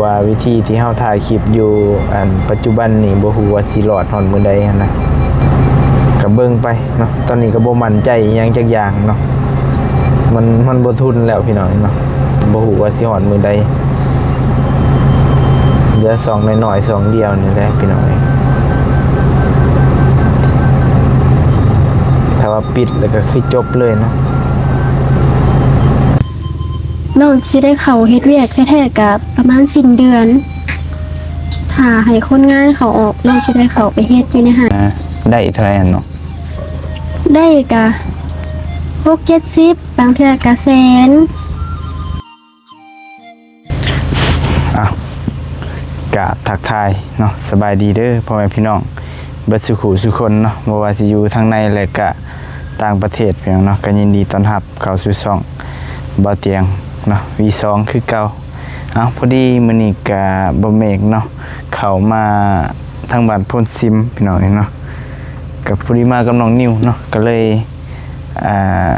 ວ່າວິທີທີ່ເຮົາຖ່າຍຄລິບຢູ່ ອັນ ປັດຈຸບັນນີ້ ບໍ່ຮູ້ວ່າຊິລອດຮອດມື້ໃດຫັ້ນນະ ກະເບິ່ງໄປເນາະ. ຕອນນີ້ກະບໍ່ໝັ້ນໃຈອີ່ຫຍັງຈັກຢ່າງເນາະ ມັນ ມັນບໍ່ທົນແລ້ວພີ່ນ້ອງເນາະ. ບໍ່ຮູ້ວ່າຊິຮອດມື້ໃດ ເຫຼືອຊ່ອງນ້ອຍໆ ຊ່ອງດຽວນີ້ແຫຼະພີ່ນ້ອງເອີຍ. ຖ້າວ່າປິດແລ້ວກະຄືຈົບເລີຍເນາະ. ນ້ອງຊິໄດ້ເຂົ້າເຮັດວຽກແທ້ໆ ກະປະມານສິ້ນເດືອນ ຖ້າໃຫ້ຄົນງານເຂົາອອກ ນ້ອງຊິໄດ້ເຂົ້າໄປເຮັດຢູ່ໃນຫັ້ນ. ໄດ້ເທົ່າໃດຫັ້ນເນາະ? ໄດ້ກະຫົກເຈັດສິບ ບາງເທື່ອກະແສນ. ອ້າວ ກະທັກທາຍເນາະ ສະບາຍດີເດີພໍ່ແມ່ພີ່ນ້ອງເບິດສູ່ຄູ່ສູ່ຄົນເນາະ ບໍ່ວ່າຊິຢູ່ທາງໃນ ແລະກະຕ່າງປະເທດພີ່ນ້ອງເນາະ. ກະຍິນດີຕ້ອນຮັບເຂົ້າສູ່ຊ່ອງບ່າວຕຽງເນາະ ວີສອງ ຄືເກົ່າ. ເອົ້າ ພໍດີມື້ນີ້ກະບ່າວເມກເນາະ ເຂົ້າມາທາງບ້ານໂພນຊິມພີ່ນ້ອງເອີຍເນາະ. ກະພໍດີມາກັບນ້ອງນິວເນາະ ກະເລີຍ ອ່າ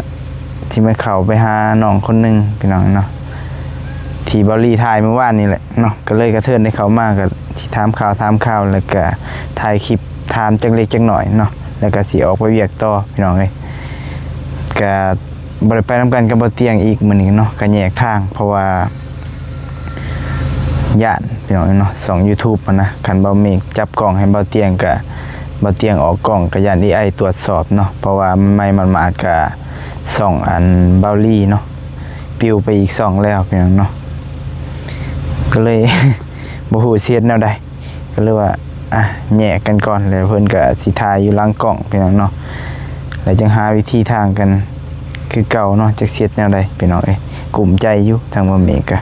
ຊິມາເຂົ້າໄປຫານ້ອງຄົນໜຶ່ງພີ່ນ້ອງເນາະ ທີ່ບ່າວລີຖ່າຍມື້ວານນີ້ແຫຼະເນາະ. ກະເລີຍກະເທີນໄດ້ເຂົ້າມາ ກະຊິຖາມຂ່າວຖາມຄາວ ແລ້ວກະຖ່າຍຄລິບຖາມຈັກເລັກຈັກໜ້ອຍເນາະ ແລ້ວກະຊິອອກໄປວຽກຕໍ່ພີ່ນ້ອງເອີຍ. ກະບໍ່ໄດ້ໄປນຳກັນກັບບ່າວຕຽງອີກມື້ນີ້ເນາະ ກະແຍກທາງ ເພາະວ່າ ຢ້ານພີ່ນ້ອງເນາະ ຊ່ອງຢູທູບຫັ້ນນະ ຄັນບ່າວເມກຈັບກ້ອງໃຫ້ບ່າວຕຽງ ກະບ່າວຕຽງອອກກ້ອງ ກະຢ້ານເອໄອຕວດສອບເນາະ ເພາະວ່າມັນໄໝ້ມັນມາດ ກະຊ່ອງອັນບ່າວລີເນາະ ປິວໄປອີກຊ່ອງແລ້ວພີ່ນ້ອງເນາະ. ກະເລີຍ ບໍ່ຮູ້ຊິເຮັດແນວໃດ ກະເລີຍວ່າ ອ່ະ ແຍກກັນກ່ອນ ແລ້ວເພິ່ນກະຊິຖ່າຍຢູ່ຫຼັງກ້ອງພີ່ນ້ອງເນາະ ແລ້ວຈັ່ງຫາວິທີທາງກັນຄືເກົ່າເນາະ. ຈັກຊິເຮັດແນວໃດພີ່ນ້ອງເອີຍ ກຸ້ມໃຈຢູ່ທາງບ່າວເມກກະ.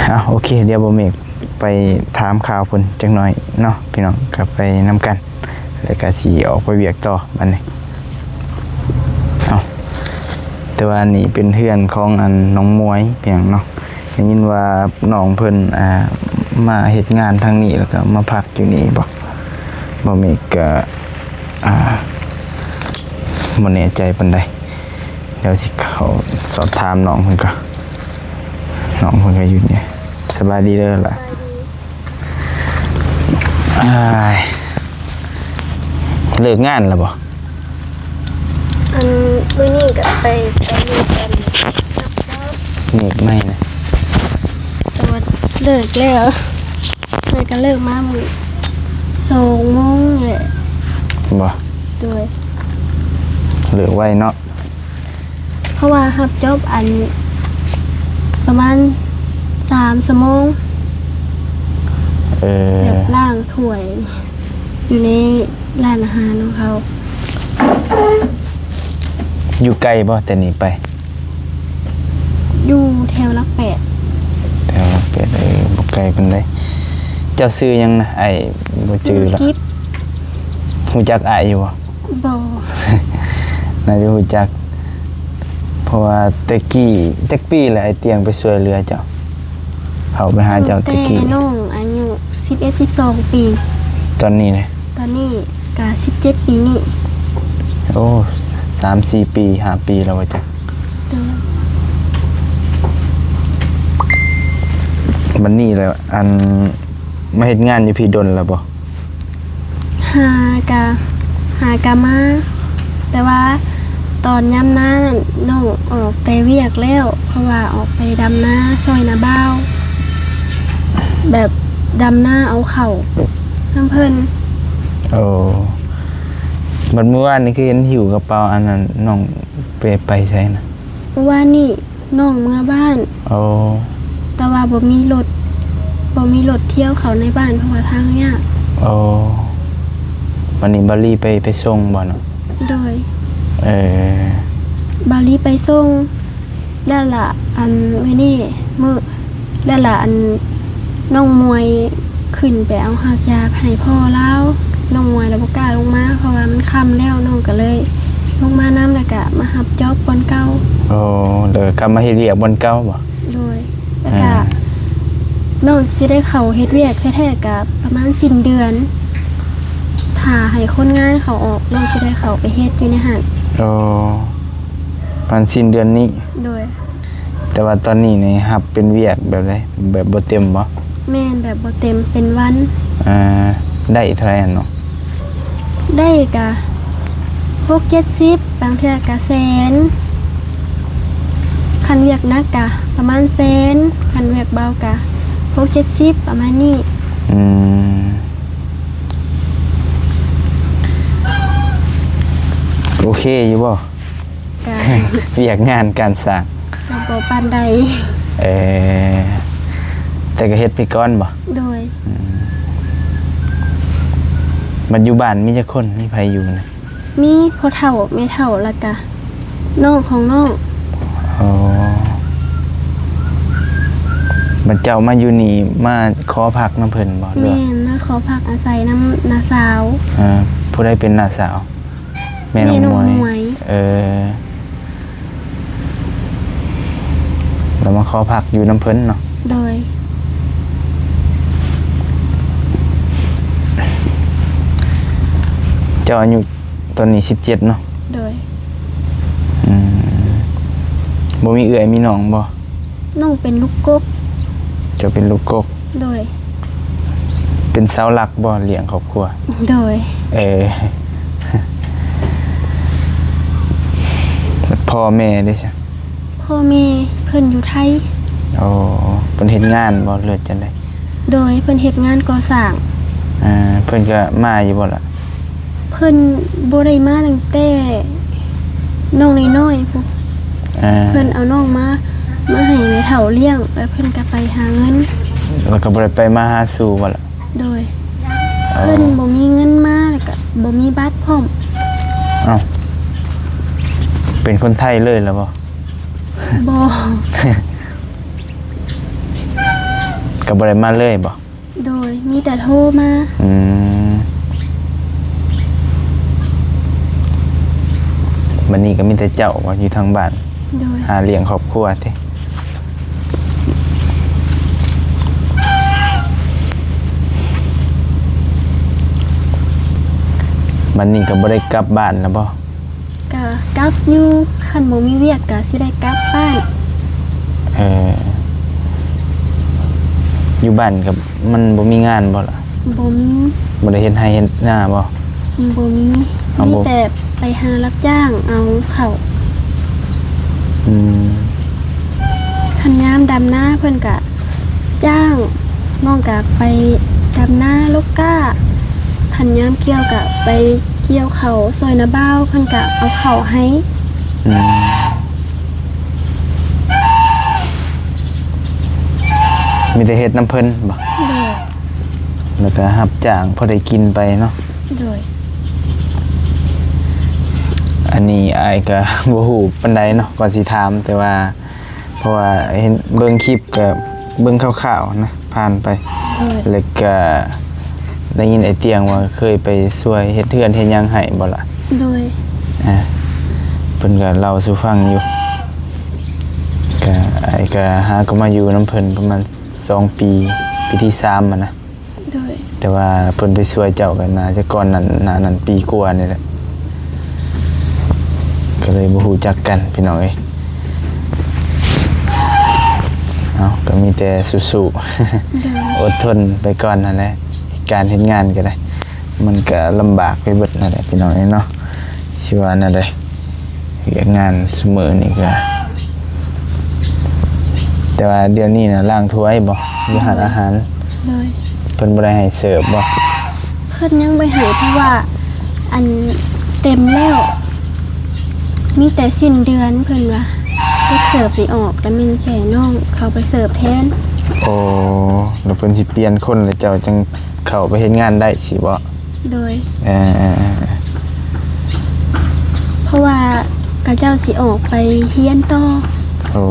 ເອົ້າ ໂອເຄ ດຽວບ່າວເມກໄປຖາມຂ່າວເພິ່ນຈັກໜ້ອຍເນາະພີ່ນ້ອງ ກະໄປນຳກັນ ແລ້ວກະຊິອອກໄປວຽກຕໍ່ບາດນີ້. ເອົ້າ ແຕ່ວ່ານີ້ເປັນເຮືອນຂອງອັນນ້ອງມວຍພີ່ນ້ອງເນາະ. ໄດ້ຍິນວ່ານ້ອງເພິ່ນ ອ່າ ມາເຮັດງານທາງນີ້ ແລ້ວກະມາພັກຢູ່ນີ້ບໍ? ບ່າວເມກກະ ອ່າ ບໍ່ແນ່ໃຈປານໃດ ດຽວຊິເຂົ້າສອບຖາມນ້ອງເພິ່ນກ່ອນ. ນ້ອງເພິ່ນກະຢູ່ນີ້. ສະບາຍດີເດີຫຼ້າ. ອ້າຍ ເລີກງານແລ້ວບໍ? ອັນ ມື້ນີ້ກະໄປ ໄປຢູ່ກັນ ເມກໃໝ່ນະ ແຕ່ວ່າເລີກແລ້ວ ຂ້ອຍກະເລີກມາມື້ສອງໂມງແຫຼະ. ບໍ່? ໂດຍ. ເລີກໄວເນາະ. ເພາະວ່າຮັບຈອບອັນປະມານສາມຊົ່ວໂມງ. ເອີ ແບບລ້າງຖ້ວຍຢູ່ໃນຮ້ານອາຫານຂອງເຂົາ. ຢູ່ໄກບໍ່ແຕ່ນີ້ໄປ? ຢູ່ແຖວຫຼັກແປດ. ແຖວຫຼັກແປດ ເອີ ບໍ່ໄກປານໃດ. ເຈົ້າຊື່ຫຍັງນະ? ອ້າຍບໍ່ຈື່ລະ. ຊື່ກິບ. ຮູ້ຈັກອ້າຍຢູ່ບໍ່? ບໍ່. ໜ້າຈະຮູ້ຈັກ ເພາະວ່າແຕ່ກີ້ ຈັກປີແລ້ວອ້າຍຕຽງໄປຊ່ວຍເຫຼືອເຈົ້າ? ເຂົ້າໄປຫາເຈົ້າແຕ່ກີ້ ຕັ້ງແຕ່ນ້ອງອາຍຸສິບເອັດ ສິບສອງປີ. ຕອນນີ້ເດ? ຕອນນີ້ກະສິບເຈັດປີນີ້. ໂອ້ ສາມສີ່ປີ ຫ້າປີແລ້ວວ່າຈັກ. ໂດຍ. ບັດນີ້ແຫຼະ ອັນ ມາເຮັດງານຢູ່ພີ້ດົນແລ້ວບໍ່? ຫາກະ ຫາກະມາ ແຕ່ວ່າຕອນຍາມນານັ້ນ ນ້ອງອອກແຕ່ວຽກແລ້ວ ເພາະວ່າອອກໄປດຳນາຊ່ອຍນ້າບ່າວ ແບບດຳນາເອົາເຂົ້ານຳເພິ່ນ. ໂອ້ ບັດມື້ວານນີ້ຄືເຫັນຫິ້ວກະເປົາອັນນັ້ນ ນ້ອງໄປ ໄປໃສນະ? ມື້ວານນີ້ ນ້ອງເມືອບ້ານ. ໂອ້ ແຕ່ວ່າບໍ່ມີລົດ ບໍ່ມີລົດທ່ຽວເຂົ້າໃນບ້ານ ເພາະວ່າທາງຍາກ. ໂອ້ ບັດນີ້ບ່າວລີໄປ ໄປສົ່ງບໍ່ເນາະ? ໂດຍ. ເອີ ບ່າວລີໄປສົ່ງ ແລ້ວລະ ອັນ ມື້ນີ້ ມື້ ແລ້ວລະ ອັນ ນ້ອງມວຍຂຶ້ນໄປເອົາຮາກຢາໃຫ້ພໍ່ລາວ ນ້ອງມວຍລະບໍ່ກ້າລົງມາ ເພາະວ່າມັນຄ່ຳແລ້ວ ນ້ອງກະເລີຍລົງມານຳ ແລ້ວກະມາຮັບຈອບບ່ອນເກົ່າ. ໂອ້ ແລ້ວກະກັບມາເຮັດວຽກບ່ອນເກົ່າບໍ? ໂດຍ. ແລ້ວກະ ອ່າ ນ້ອງຊິໄດ້ເຂົ້າເຮັດວຽກແທ້ໆ ກະປະມານສິ້ນເດືອນ ຖ້າໃຫ້ຄົນງານເຂົາອອກ ນ້ອງຊິໄດ້ເຂົ້າໄປເຮັດຢູ່ໃນຫັ້ນ. ໂອ້ ປະມານສິ້ນເດືອນນີ້. ໂດຍ. ແຕ່ວ່າຕອນນີ້ນີ້ຮັບເປັນວຽກແບບໃດ? ແບບບໍ່ເຕັມບໍ່? ແມ່ນ ແບບບໍ່ເຕັມ ເປັນວັນ. ເອີ ໄດ້ເທົ່າໃດຫັ້ນເນາະ? ໄດ້ກະຫົກເຈັດສິບ ບາງເທື່ອກະແສນ. ຄັນວຽກໜັກກະປະມານແສນ ຄັນວຽກເບົາກະຫົກເຈັດສິບ ປະມານນີ້. ອືມ ໂອເຄຢູ່ບໍ່? ກະ ວຽກງານການສ້າງ ກະບໍ່ປານໃດ. ເອີ ແຕ່ກະເຮັດໄປກ່ອນບໍ່? ໂດຍ. ອືມ ບັດຢູ່ບ້ານມີຈັກຄົນ? ມີໃຜຢູ່ນະ? ມີພໍ່ເຖົ້າແມ່ເຖົ້າ ແລ້ວກະນ້ອງຂອງນ້ອງ. ອໍ ບັດເຈົ້າມາຢູ່ນີ້ ມາຂໍພັກນຳເພິ່ນບໍ່? ແມ່ນ ມາຂໍພັກອາໄສນຳນ້າສາວ. ເອີ ຜູ້ໃດເປັນນ້າສາວ? ແມ່ນ້ອງ ແມ່ນ້ອງໝວຍ ໝວຍ. ເອີ ລາວມາຂໍພັກຢູ່ນຳເພິ່ນເນາະ. ໂດຍ. ເຈົ້າອາຍຸຕອນນີ້ສິບເຈັດເນາະ? ໂດຍ. ອືມ ບໍ່ມີເອື້ອຍມີນ້ອງບໍ່? ນ້ອງເປັນລູກກົກ. ເຈົ້າເປັນລູກກົກ. ໂດຍ. ເປັນເສົາຫຼັກບໍ່ລ້ຽງຄອບຄົວ? ໂດຍ. ເອີ ພໍ່ແມ່ເດ້ຊະ? ພໍ່ແມ່ເພິ່ນຢູ່ໄທ. ໂອ້ ເພິ່ນເຮັດງານບໍ່ ຫຼືຈັ່ງໃດ? ໂດຍ ເພິ່ນເຮັດງານກໍ່ສ້າງ. ເອີ ເພິ່ນກະມາຢູ່ບໍ່ລະ? ເພິ່ນບໍ່ໄດ້ມາຕັ້ງແຕ່ນ້ອງນ້ອຍໆພຸ້ນ. ເອີ ເພິ່ນເອົານ້ອງມາ ມາໃຫ້ແມ່ເຖົ້າລ້ຽງ ແລ້ວເພິ່ນກະໄປຫາເງິນ. ແລ້ວກະບໍ່ໄດ້ໄປມາຫາສູ່ບໍ່ລະ? ໂດຍ. ເອີ ເພິ່ນບໍ່ມີເງິນມາ ແລ້ວກະບໍ່ມີບັດພ້ອມ. ເອົ້າ ເປັນຄົນໄທເລີຍລະບໍ່? ບໍ່. ກະບໍ່ໄດ້ມາເລີຍບໍ່? ໂດຍ ມີແຕ່ໂທມາ. ອືມ ບັດນີ້ກະມີແຕ່ເຈົ້າບໍ່ຢູ່ທາງບ້ານ? ໂດຍ. ຫາລ້ຽງຄອບຄົວຕິ? ບັດນີ້ກະບໍ່ໄດ້ກັບບ້ານລະບໍ່? ກະກັບຢູ່ ຄັນບໍ່ມີວຽກກະຊິໄດ້ກັບບ້ານ. ເອີ ຢູ່ບ້ານກະມັນບໍ່ມີງານບໍ່ລະ? ບໍ່ມີ. ບໍ່ໄດ້ເຮັດໄຮ່ເຮັດນາບໍ່? ບໍ່ມີ. ເອົາ ມີແຕ່ໄປຫາຮັບຈ້າງເອົາເຂົ້າ. ອືມ ຄັນຍາມດຳນາເພິ່ນກະຈ້າງ ນ້ອງກະໄປດຳນາລົກກ້າ ຄັນຍາມກ່ຽວກະໄປກ່ຽວເຂົ້າຊ່ອຍນ້າບ່າວ ເພິ່ນກະເອົາເຂົ້າໃຫ້. ອືມ ມີແຕ່ເຮັດນຳເພິ່ນບໍ່? ໂດຍ. ແລ້ວກະຮັບຈ້າງພໍໄດ້ກິນໄປເນາະ. ໂດຍ. ອັນນີ້ອ້າຍກະບໍ່ຮູ້ປານໃດເນາະ ກວ່າຊິຖາມ ແຕ່ວ່າ ເພາະວ່າເຫັນເບິ່ງຄລິບກະເບິ່ງຄ່າວໆນະ ຜ່ານໄປ. ໂດຍ. ແລ້ວກະໄດ້ຍິນອ້າຍຕຽງວ່າເຄີຍໄປຊ່ວຍເຮັດເຮືອນເຮັດຫຍັງໃຫ້ບໍ່ລະ? ໂດຍ. ອ່າ ເພິ່ນກະເລົ່າສູ່ຟັງຢູ່ ກະ ອ້າຍກະຫາກໍມາຢູ່ນຳເພິ່ນປະມານສອງປີ ປີທີສາມຫັ້ນນະ. ໂດຍ. ແຕ່ວ່າເພິ່ນໄປຊ່ວຍເຈົ້າກັນໜ້າຈະກ່ອນນັ້ນ ໜ້ານັ້ນປີກວ່ານີ້ແຫຼະ ກໍເລີຍບໍ່ຮູ້ຈັກກັນພີ່ນ້ອງເອີຍ. ເອົາ ກໍມີແຕ່ສູ້ໆ ໂດຍ ອົດທົນໄປກ່ອນຫັ້ນແຫຼະ. ການເຮັດງານກໍໄດ້ ມັນກໍລຳບາກໄປເບິດນັ້ນແຫຼະພີ່ນ້ອງເອີຍເນາະ ຊິວ່າແນວໃດ. ວຽກງານຊຸມື້ນີ້ກະ ແຕ່ວ່າດຽວນີ້ນະ ລ້າງຖ້ວຍບໍ່ ຢູ່ຮ້ານອາຫານ? ໂດຍ. ເພິ່ນບໍ່ໄດ້ໃຫ້ເສີບບໍ່? ເພິ່ນຍັງບໍ່ໃຫ້ ເພາະວ່າ ອັນ ເຕັມແລ້ວ ມີແຕ່ສິ້ນເດືອນ ເພິ່ນວ່າ ເດັກເສີບຊິອອກ ແລ້ວແມ່ນຊິໃຫ້ນ້ອງເຂົ້າໄປເສີບແທນ. ໂອ້ ແລ້ວເພິ່ນຊິປ່ຽນຄົນ ແລ້ວເຈົ້າຈັ່ງເຂົ້າໄປເຮັດງານໄດ້ຊີ້ບໍ? ໂດຍ. ເອີ ເອີ ເອີ ເພາະວ່າເຂົາເຈົ້າຊິອອກໄປຮຽນຕໍ່. ໂອ້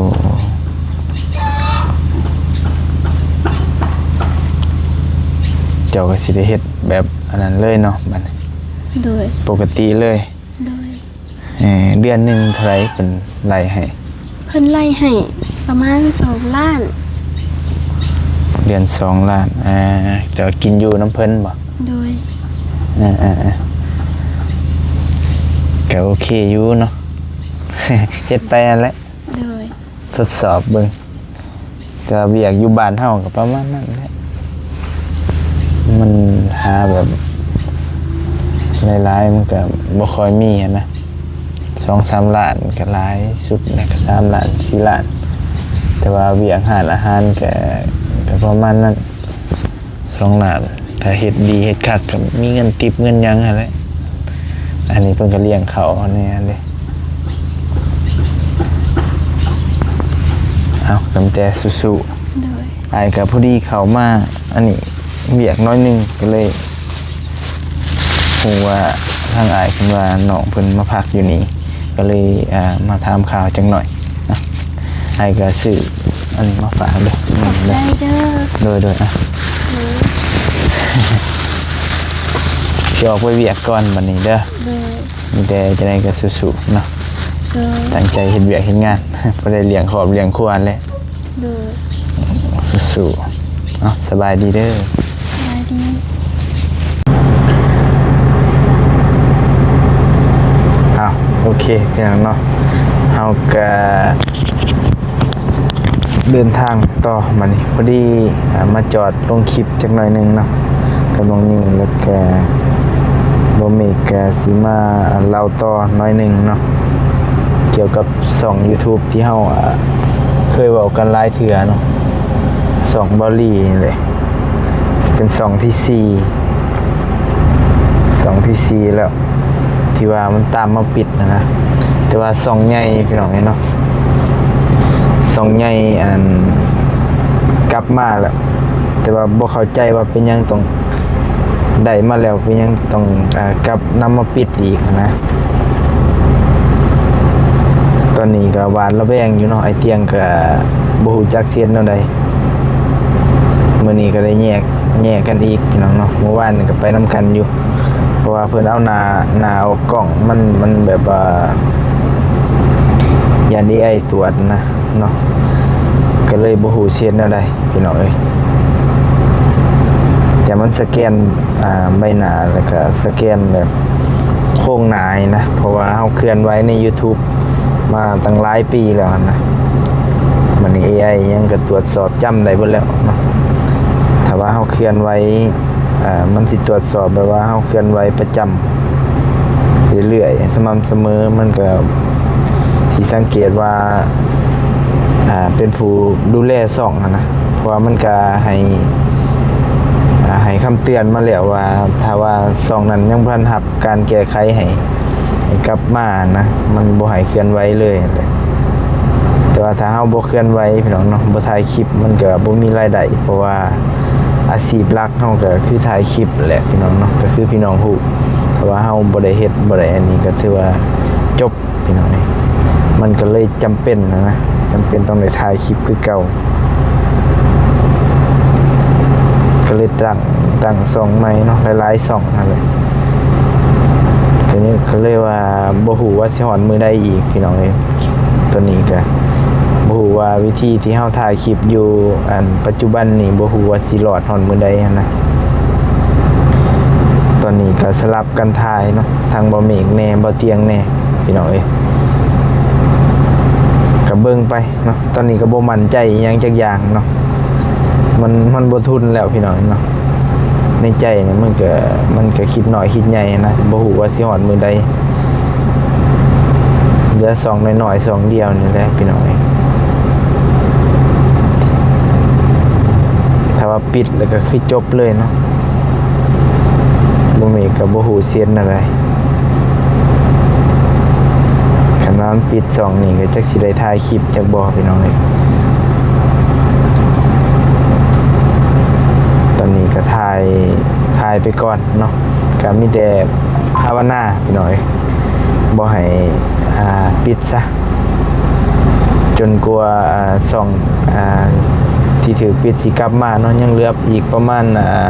ເຈົ້າກໍຊິໄດ້ເຮັດແບບອັນນັ້ນເລີຍເນາະ ບັດນີ້. ໂດຍ. ປົກກະຕິເລີຍ. ໂດຍ. ເອີ ເດືອນໜຶ່ງເທົ່າໃດເພິ່ນໄລ່ໃຫ້? ເພິ່ນໄລ່ໃຫ້ປະມານສອງລ້ານ. ເດືອນສອງລ້ານ. ອ່າ ແຕ່ວ່າກິນຢູ່ນຳເພິ່ນບໍ? ໂດຍ. ເອີ ເອີ ເອີ ກໍໂອເຄຢູ່ເນາະ ເຮັດໄປຫັ້ນແຫຼະ. ໂດຍ. ທົດສອບເບິ່ງ. ແຕ່ວ່າວຽກຢູ່ບ້ານເຮົາກໍປະມານນັ້ນແຫຼະ ມັນຫາແບບຫຼາຍໆ ມັນກໍບໍ່ຄ່ອຍມີຫັ້ນນະ. ສອງສາມລ້ານກໍຫຼາຍສຸດນະ ກໍສາມລ້ານ ສີ່ລ້ານ ແຕ່ວ່າວຽກຮ້ານອາຫານກໍ ກໍປະມານນັ້ນ ສອງລ້ານ. ຖ້າເຮັດດີເຮັດຄັກກໍມີເງິນຕິບເງິນຫຍັງຫັ້ນແຫຼະ. ອັນນີ້ເພິ່ນກໍລ້ຽງເຂົ້າແດ່ຫັ້ນເດ້. ເອົາ ກຳແຕ່ສູ້ໆ. ໂດຍ. ອ້າຍກໍພໍດີເຂົ້າມາ ອັນນີ້ວຽກໜ້ອຍໜຶ່ງ ກໍເລີຍຮູ້ວ່າທາງອ້າຍເພິ່ນວ່ານ້ອງເພິ່ນມາພັກຢູ່ນີ້ ກໍເລີຍ ອ່າ ມາຖາມຂ່າວຈັກໜ້ອຍເນາະ. ອ້າຍກໍຊື້ອັນນີ້ມາຝາກເດີ. ຂອບໃຈເດີ. ໂດຍໆ. ອ່ະ ໂດຍ. ຊິອອກໄປວຽກກ່ອນບັດນີ້ເດີ. ໂດຍ. ມີແຕ່ຈັ່ງໃດກໍສູ້ໆເນາະ. ໂດຍ. ຕັ້ງໃຈເຮັດວຽກເຮັດງານ ພໍໄດ້ລ້ຽງຄອບລ້ຽງຄົວຫັ້ນແຫຼະ. ໂດຍ. ສູ້ໆ. ເອົາ ສະບາຍດີເດີ. ສະບາຍດີ. ເອົາ ໂອເຄ ພີ່ນ້ອງເນາະ ເຮົາກະເດີນທາງຕໍ່ມານີ້ ພໍດີ ອ່າ ມາຈອດລົງຄລິບຈັກໜ້ອຍໜຶ່ງເນາະ ກັບນ້ອງນິວ ແລ້ວກະບໍ່ມີກະຊິມາເລົ່າຕໍ່ໜ້ອຍໜຶ່ງເນາະ ກ່ຽວກັບ ຊ່ອງຢູທູບທີ່ເຮົາ ເຄີຍເວົ້າກັນຫຼາຍເທື່ອເນາະ ຊ່ອງບາວລີນີ້ແຫຼະ ເປັນຊ່ອງທີສີ່ ຊ່ອງທີສີ່ແລ້ວ ທີ່ວ່າມັນຕາມມາປິດຫັ້ນນະ. ແຕ່ວ່າຊ່ອງໃຫຍ່ ພີ່ນ້ອງເອີຍເນາະ ຊ່ອງໃຫຍ່ ອັນ ກັບມາແລ້ວ ແຕ່ວ່າບໍ່ເຂົ້າໃຈວ່າເປັນຫຍັງຕ້ອງ ໄດ້ມາແລ້ວເປັນຫຍັງຕ້ອງ ເອີ ກັບນຳມາປິດອີກຫັ້ນນະ. ຕອນນີ້ກໍຫວາດລະແວງຢູ່ເນາະ ອ້າຍຕຽງກໍບໍ່ຮູ້ຈັກຊິເຮັດແນວໃດ. ມື້ນີ້ກໍໄດ້ແຍກ ແຍກກັນອີກ ພີ່ນ້ອງເນາະ ມື້ວານນີ້ກໍໄປນຳກັນຢູ່ ເພາະວ່າເພິ່ນເອົາໜ້າ ໜ້າອອກກ້ອງ ມັນ ມັນແບບວ່າຢ້ານເອໄອຕວດນະ ເນາະ ກໍເລີຍບໍ່ຮູ້ຊິເຮັດແນວໃດ ພີ່ນ້ອງເອີຍ. ແຕ່ມັນສະແກນ ອ່າ ໃບໜ້າ ແລ້ວກໍສະແກນແບບໂຄງໜ້ານີ້ນະ ເພາະວ່າເຮົາເຄື່ອນໄຫວໃນຢູທູບມາຕັ້ງຫຼາຍປີແລ້ວຫັ້ນນະ ບັດນີ້ເອໄອຫຍັງກໍຕວດສອບ ຈຳໄດ້ເບິດແລ້ວເນາະ. ຖ້າວ່າເຮົາເຄື່ອນໄຫວ ອ່າ ມັນຊິຕວດສອບແບບວ່າເຮົາເຄື່ອນໄຫວປະຈຳເລື້ອຍໆ ສະໝ່ຳສະເໝີ ມັນກໍຊິສັງເກດວ່າ ອ່າ ເປັນຜູ້ດູແລຊ່ອງຫັ້ນນະ ເພາະວ່າມັນກໍໃຫ້ ອ່າ ໃຫ້ຄຳເຕືອນມາແລ້ວວ່າ ຖ້າວ່າຊ່ອງນັ້ນຍັງບໍ່ທັນຮັບ ການແກ້ໄຂໃຫ້ ໃຫ້ກັບມານະ ມັນບໍ່ໃຫ້ເຄື່ອນໄຫວເລີຍ. ແຕ່ວ່າຖ້າເຮົາບໍ່ເຄື່ອນໄຫວ ພີ່ນ້ອງເນາະ ບໍ່ຖ່າຍຄລິບ ມັນກໍບໍ່ມີລາຍໄດ້ ເພາະວ່າອາຊີບຫຼັກເຮົາກໍຄືຖ່າຍຄລິບແຫຼະ ພີ່ນ້ອງເນາະ ກໍຄືພີ່ນ້ອງຮູ້ ຖ້າວ່າເຮົາບໍ່ໄດ້ເຮັດ ບໍ່ໄດ້ອັນນີ້ ກໍຖືວ່າຈົບ ພີ່ນ້ອງເອີຍ ມັນກໍເລີຍຈຳເປັນນະ ຈຳເປັນຕ້ອງໄດ້ຖ່າຍຄລິບຄືເກົ່າ ກໍເລີຍຕັ້ງ ຕັ້ງຊ່ອງໃໝ່ເນາະ ຫຼາຍໆຊ່ອງຫັ້ນແຫຼະ. ກໍເລີຍ ກໍເລີຍວ່າບໍ່ຮູ້ວ່າຊິຮອດມື້ໃດອີກ ພີ່ນ້ອງເອີຍ. ຕອນນີ້ກໍບໍ່ຮູ້ວ່າວິທີທີ່ເຮົາຖ່າຍຄລິບຢູ່ ອັນ ປັດຈຸບັນນີ້ ບໍ່ຮູ້ວ່າຊິລອດຮອດມື້ໃດຫັ້ນນະ. ຕອນນີ້ກໍສະຫຼັບ ກັນຖ່າຍເນາະ ທັງບ່າວເມກແດ່ ບ່າວຕຽງແດ່ ພີ່ນ້ອງເອີຍ ກໍເບິ່ງໄປເນາະ. ຕອນນີ້ກໍບໍ່ໝັ້ນໃຈອີ່ຫຍັງຈັກຢ່າງເນາະ ມັນ ມັນບໍ່ທົນແລ້ວ ພີ່ນ້ອງເນາະ. ໃນໃຈນີ້ມັນກໍ ມັນກໍຄິດນ້ອຍຄິດໃຫຍ່ນະ ບໍ່ຮູ້ວ່າຊິຮອດມື້ໃດ. ເຫຼືອຊ່ອງນ້ອຍໆ ຊ່ອງດຽວນີ້ແຫຼະ ພີ່ນ້ອງເອີຍ. ຖ້າວ່າປິດແລ້ວກໍຄືຈົບເລີຍເນາະ ບໍ່ມີກໍບໍ່ຮູ້ຊິເຮັດແນວໃດ. ຄັນວ່າມັນປິດຊ່ອງນີ້ກໍຈັກຊິໄດ້ຖ່າຍຄລິບຈັກບໍ່ ພີ່ນ້ອງເອີຍ. ຕອນນີ້ກໍຖ່າຍ ຖ່າຍໄປກ່ອນເນາະ ກໍມີແຕ່ພາວະນາ ພີ່ນ້ອງເອີຍ ບໍ່ໃຫ້ ອ່າ ປິດຊະ ຈົນກວ່າ ອ່າ ຊ່ອງ ອ່າ ທີ່ຖືກປິດຊິກັບມາເນາະ. ຍັງເຫຼືອອີກປະມານ ອ່າ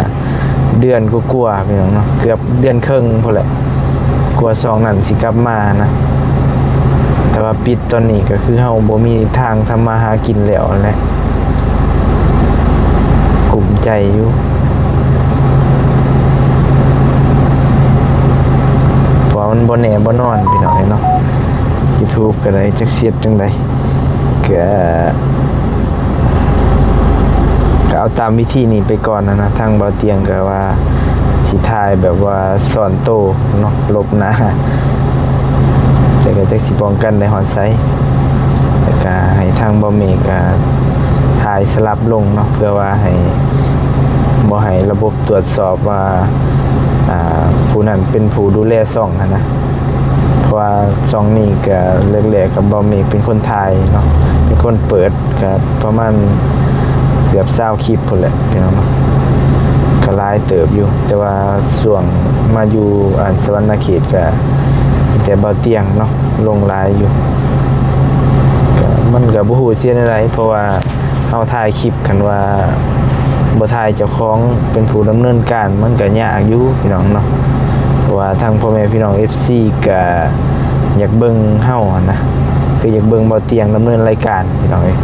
ເດືອນກວ່າໆ ພີ່ນ້ອງເນາະ ເກືອບເດືອນເຄິ່ງພຸ້ນແຫຼະ ກວ່າຊ່ອງນັ້ນຊິກັບມານະ. ແຕ່ວ່າປິດຕອນນີ້ກໍຄືເຮົາບໍ່ມີທາງທຳມາຫາກິນແລ້ວຫັ້ນແຫຼະ ກຸ້ມໃຈຢູ່ ເພາະວ່າມັນບໍ່ແນ່ບໍ່ນອນ ພີ່ນ້ອງເອີຍເນາະ. ຢູທູບກໍໄດ້ ຈັກຊິເຮັດຈັ່ງໃດ. ກະ ກະເອົາຕາມວິທີນີ້ໄປກ່ອນຫັ້ນນະ. ທາງບ່າວຕຽງກະວ່າຊິຖ່າຍແບບວ່າສ່ອນໂຕເນາະ ຫຼົບໜ້າ ແຕ່ກະຈັກຊິປ້ອງກັນໄດ້ຮອດໃສ. ແລ້ວກະໃຫ້ທາງບ່າວເມກ ອາ ຖ່າຍສະຫຼັບລົງເນາະ ເພື່ອວ່າໃຫ້ ບໍ່ໃຫ້ລະບົບ ຕວດສອບວ່າ ອາ ຜູ້ນັ້ນເປັນຜູ້ດູແລຊ່ອງຫັ້ນນະ. ເພາະວ່າຊ່ອງນີ້ກະແລກໆ ກະບ່າວເມກເປັນຄົນຖ່າຍເນາະ ເປັນຄົນເປີດ ກະປະມານເກືອບຊາວຄລິບພຸ້ນແຫຼະພີ່ນ້ອງເນາະ ກະຫຼາຍເຕີບຢູ່. ແຕ່ວ່າຊ່ວງມາຢູ່ ອັນ ສະຫວັນນະເຂດ ກະມີແຕ່ບ່າວຕຽງເນາະ ລົງຫຼາຍຢູ່. ກະ ມັນກະບໍ່ຮູ້ຊິເຮັດແນວໃດ ເພາະວ່າ ເຮົາຖ່າຍຄລິບ ຄັນວ່າບໍ່ຖ່າຍເຈົ້າຂອງເປັນຜູ້ດຳເນີນການ ມັນກະຍາກຢູ່ພີ່ນ້ອງເນາະ. ເພາະວ່າທາງພໍ່ແມ່ພີ່ນ້ອງເອັຟຊີກະຢາກເບິ່ງເຮົາຫັ້ນນະ ຄືຢາກເບິ່ງບ່າວຕຽງດຳເນີນລາຍການພີ່ນ້ອງເອີຍ.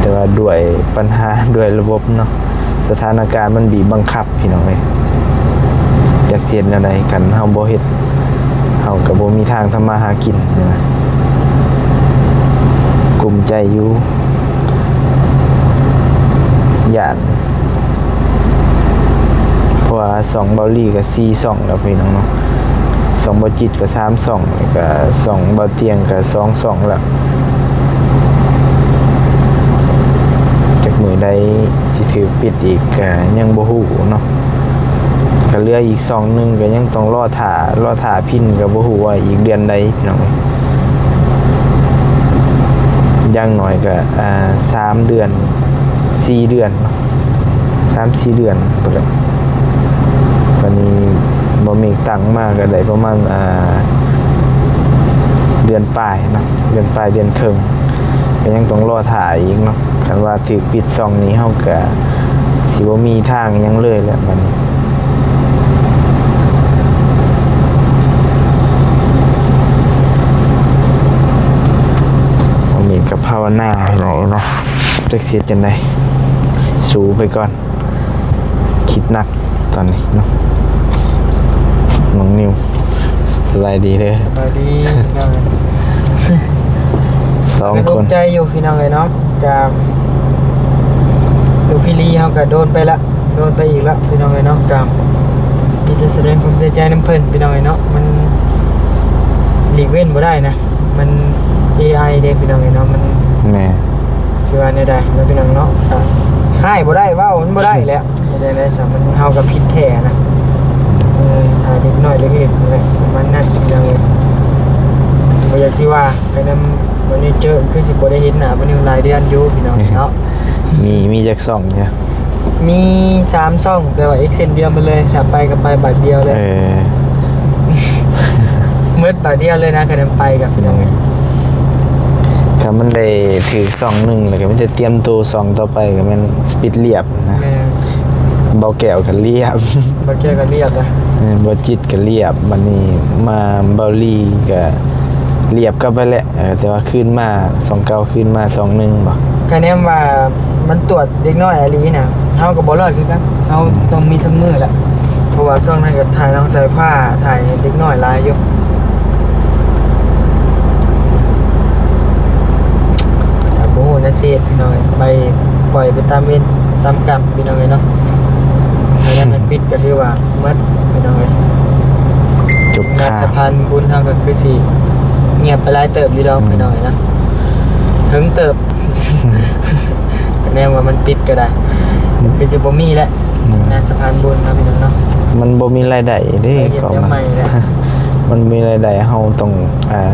ແຕ່ວ່າດ້ວຍບັນຫາ ດ້ວຍລະບົບເນາະ ສະຖານະການມັນບີບບັງຄັບ ພີ່ນ້ອງເອີຍ ຈັກຊິເຮັດແນວໃດ? ຄັນເຮົາບໍ່ເຮັດ ເຮົາກະບໍ່ມີທາງທຳມາຫາກິນນະ. ກຸ້ມໃຈຢູ່ ຢ້ານ ເພາະວ່າຊ່ອງເບົາລີກະສີ່ຊ່ອງແລ້ວພີ່ນ້ອງເນາະ ຊ່ອງເບົາຈິດກະສາມຊ່ອງ ແລ້ວກະຊ່ອງເບົາຕຽງກະສອງຊ່ອງແລ້ວ. ຈັກມື້ໃດຊິຖືກປິດອີກກະຍັງບໍ່ຮູ້ເນາະ. ກະເຫຼືອອີກຊ່ອງໜຶ່ງ ກະຍັງຕ້ອງລໍຖ້າ ລໍຖ້າພິມ ກະບໍ່ຮູ້ວ່າອີກເດືອນໃດພີ່ນ້ອງ. ຢ່າງໜ້ອຍກະ ອາ ສາມເດືອນ ສີ່ເດືອນເນາະ ສາມສີ່ເດືອນພຸ້ນແຫຼະ. ບາດນີ້ບ່າວເມກຕັ້ງມາກະໄດ້ປະມານ ອາ ເດືອນປາຍເນາະ ເດືອນປາຍ ເດືອນເຄິ່ງ ກະຍັງຕ້ອງລໍຖ້າອີກເນາະ. ຄັນວ່າຖືກປິດຊ່ອງນີ້ ເຮົາກະຊິບໍ່ມີທາງຫຍັງເລີຍແຫຼະບາດນີ້. ອັນນີ້ກະພາວະນາເນາະ ເນາະ ຈັກຊິເຮັດຈັ່ງໃດ ສູ້ໄປກ່ອນ. ຄິດໜັກຕອນນີ້ເນາະ ນ້ອງນິວ ສະບາຍດີເດີ. ສະບາຍດີພີ່ນ້ອງ ສອງຄົນ ເປັນອົກໃຈຢູ່ພີ່ນ້ອງເອີຍເນາະ. ກະ ໂຕພີ່ລີເຮົາກະໂດນໄປລະ ໂດນໄປອີກລະພີ່ນ້ອງເອີຍເນາະ. ກະມີແຕ່ສະແດງຄວາມເສຍໃຈນຳເພິ່ນພີ່ນ້ອງເອີຍເນາະ. ມັນຫຼີກເວັ້ນບໍ່ໄດ້ນະ ມັນເອໄອເດ້ພີ່ນ້ອງເອີຍເນາະ. ມັນ ແມ່ນ ຊິວ່າແນວໃດເນາະພີ່ນ້ອງເນາະ ກະຮ້າຍບໍ່ໄດ້ ເວົ້າມັນບໍ່ໄດ້ແຫຼະ. ເຮັດຈັ່ງໃດຊະ ມັນ ເຮົາກະຜິດແທ້ນະ. ເອີ ຖ້າເດັກນ້ອຍເລັກໆ ນັ້ນແຫຼະ ປະມານນັ້ນພີ່ນ້ອງເອີຍ. ບໍ່ຢາກຊິວ່າໄປນຳບ່າວນິວ ເຈີ ຄືຊິບໍ່ໄດ້ເຫັນໜ້າບ່າວນິວຫຼາຍເດືອນຢູ່ພີ່ນ້ອງເນາະ. ມີ ມີຈັກຊ່ອງເນຍ? ມີສາມຊ່ອງ ແຕ່ວ່າເອັກເຊັນດຽວໝົດເລີຍ ຖ້າໄປກະໄປບາດດຽວເລີຍ. ເອີ ໝົດບາດດຽວເລີຍນະ ຄັນໄປກະພີ່ນ້ອງເອີຍ. ຖ້າມັນໄດ້ຖືກຊ່ອງໜຶ່ງແລ້ວກະມີແຕ່ຕຽມໂຕ ຊ່ອງຕໍ່ໄປກະແມ່ນປິດລຽບນະ. ແມ່ນ ເບົາແກ້ວກະລຽບ ເບົາແກ້ວກະລຽບນະ. ເອີ ເບົາຈິດກະລຽບ ບາດນີ້ມາເບົາລີກະລຽບກັບໄປແຫຼະ. ເອີ ແຕ່ວ່າຄືນມາຊ່ອງເກົ່າ ຄືນມາຊ່ອງໜຶ່ງບໍ? ຄະແນນວ່າມັນຕວດເດັກນ້ອຍອີ່ຫຼີນະ ເຮົາກະບໍ່ລອດຄືກັນ. ເຮົາ ອືມ ຕ້ອງມີສັກມື້ແຫຼະ ເພາະວ່າຊ່ວງນັ້ນກະຖ່າຍນ້ອງສາຍຟ້າ ຖ່າຍເດັກນ້ອຍຫຼາຍຢູ່. ກະບໍ່ຮູ້ແນວຊິເຮັດພີ່ນ້ອງ ໄປ ປ່ອຍໄປຕາມເວນຕາມກຳພີ່ນ້ອງເອີຍເນາະ. ຖ້າຍັງບໍ່ປິດກະຖືວ່າໝົດພີ່ນ້ອງເອີຍ. ຈົບ ງານ ຄ່າ ສະພານບຸນເຮົາກະຄືຊິງຽບໄປຫຼາຍເຕີບຢູ່ດອກ ອືມ ພີ່ນ້ອງເອີຍເນາະ ເຖິງເຕີບ. ແນວວ່າມັນປິດກະໄດ້ ຄືຊິບໍ່ມີແຫຼະ ອືມ ງານສະພານບຸນເນາະພີ່ນ້ອງເນາະ. ມັນບໍ່ມີລາຍໄດ້ເດ້ ໄປເຮັດແນວໃໝ່ແລ້ວ ມັນມີລາຍໄດ້ ເຮົາຕ້ອງ ອ່າ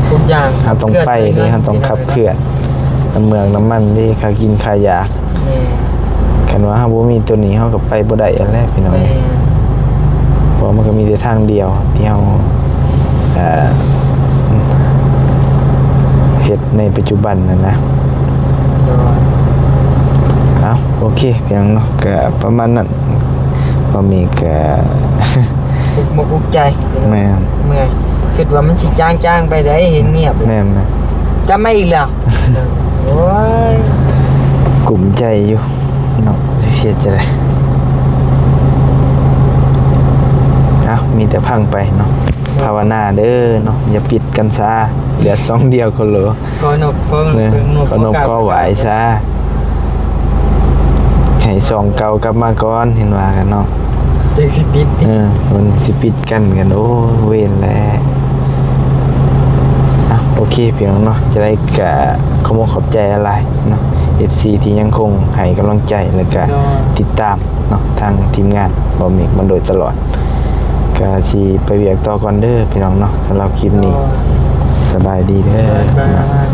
ທຸກຢ່າງ ເຮົາຕ້ອງໄປເດ້ ເຮົາຕ້ອງຂັບເຄື່ອນ ນ້ຳເມືອງນ້ຳມັນເດ້ ຄ່າກິນຄ່າຢາ. ແມ່ນ ຄັນວ່າເຮົາບໍ່ມີໂຕນີ້ ເຮົາກະໄປບໍ່ໄດ້ຫັ້ນແຫຼະພີ່ນ້ອງ. ແມ່ນ ເພາະວ່າມັນກະມີແຕ່ທາງດຽວທີ່ເຮົາ ເອີ ເຮັດໃນປັດຈຸບັນຫັ້ນນະ. ໂດຍ ເອົາ ໂອເຄ ພຽງເນາະ ກະປະມານນັ້ນ. ບ່າວເມກກະ ອຸກມົກອຸກໃຈ ແມ່ນ ເມື່ອຍ ຄິດວ່າມັນຊິຈາງໆໄປໃດ ເຫັນງຽບ ແມ່ນ ແມ່ນ ກັບມາອີກແລ້ວ. ໂອ້ຍ ກຸ້ມໃຈຢູ່ເນາະ ຊິເຮັດຈັ່ງໃດ. ເອົາ ເມ ມີແຕ່ພັງໄປເນາະ. ພາວະນາເດີເນາະ ຢ່າປິດກັນຊາ ເຫຼືອຊ່ອງດຽວໂຄໂລ ຂໍນົບຂໍ ເນາະ ເບິ່ງນົບ ຂໍນົບຂໍຫວາຍຊາ ໃຫ້ຊ່ອງເກົ່າກັບມາກ່ອນ ເຫັນວ່າກັນເນາະ. ຈັ່ງຊິປິດ ເອີ ມັນຊິປິດກັນກັນ ໂອ້ ເວນແລ້ວ. ອ່ະ ໂອເຄ ພີ່ນ້ອງເນາະ ຈະໄດ້ກະຂອບອົກຂອບໃຈຫຼາຍໆເນາະ ເອັຟຊີ ທີ່ຍັງຄົງໃຫ້ກຳລັງໃຈ ແລະກະ ໂດຍ ຕິດຕາມເນາະ ທາງທີມງານບ່າວເມກມາໂດຍຕະຫຼອດ. ກະຊິໄປວຽກຕໍ່ກ່ອນເດີພີ່ນ້ອງເນາະ ສຳລັບຄລິບນີ້ ໂດຍ ສະບາຍດີເດີ ບາຍບາຍ.